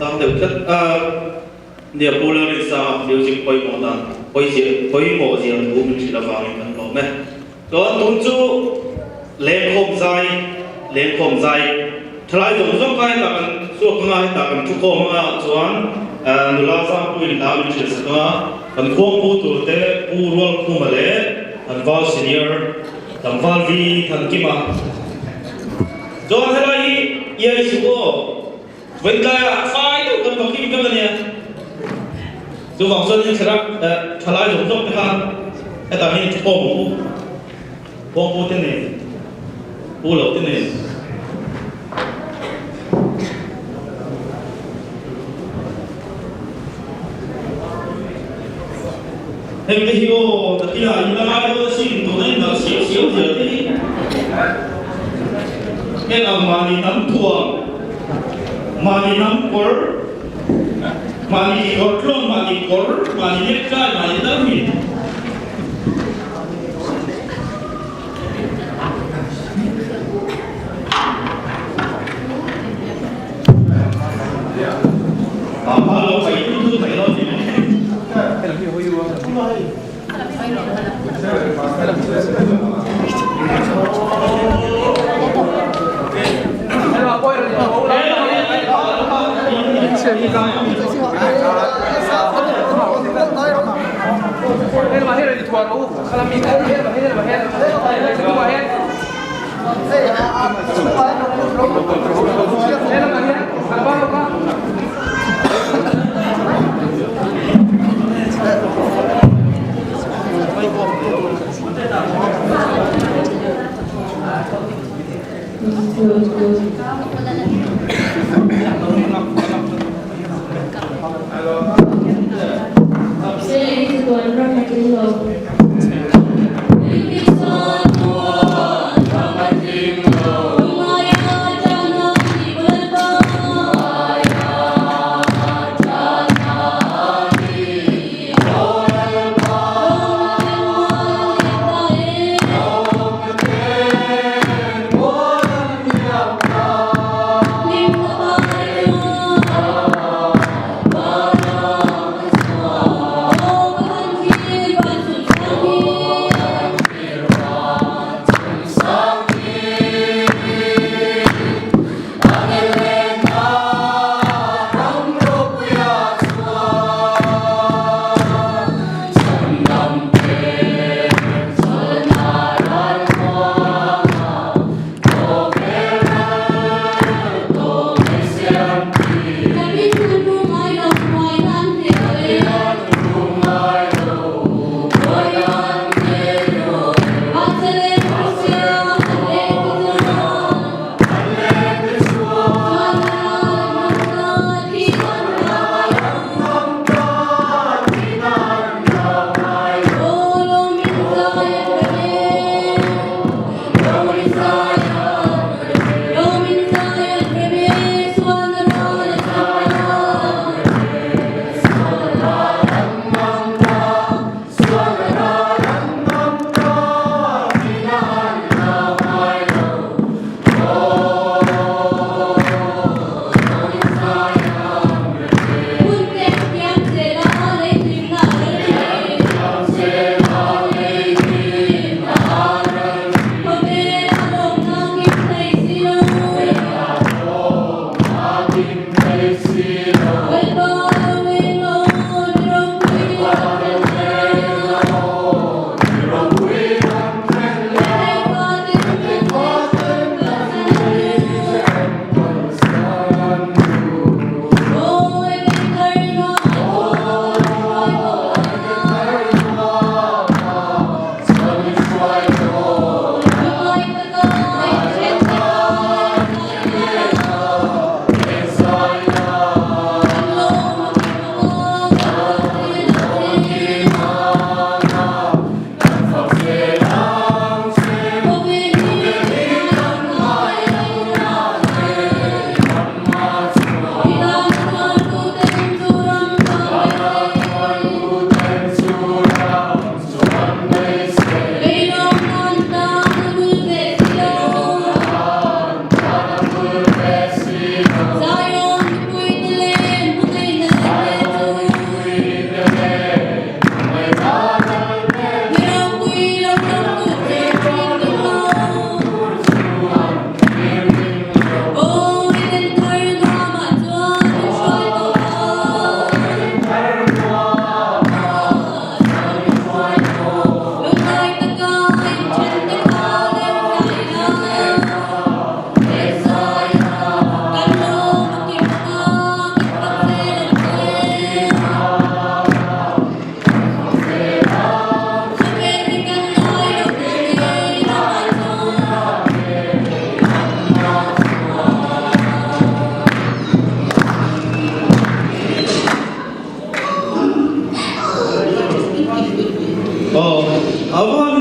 Sang deuh tlat a nia Pu Lalrinsanga music pawimawh dan pawimawh zia thu min hrilh avangin kan lawm e. Chuan tun chu lengkhawm zai lengkhawm zai thalai zawng zawng kha hetah kan chhuak anga hetah kan thukhawm anga chuan nula Zangpuiin hla min hrilh sak anga kan khuangpu tur te Pu Rualkhuma leh kan Val Senior Tlangval Vi Thankima chuan helai hi iai suh aw. Vawitlaiah fai deuh kan va kim vek a nia. Chuvang chuan in thlalak thalai zawng zawng te khan hetah hian thawm ang u. Kawngpu te nen, pu lo te nen. Heng te hi aw nakinah in la ngai dawn asin tuna in dal siau siau zel te hi heng ang mahni hnam thuam mahni hnam kawr mahni kawr tlawng mahni kawr mahni necktie mahni tarmit Aw, a va.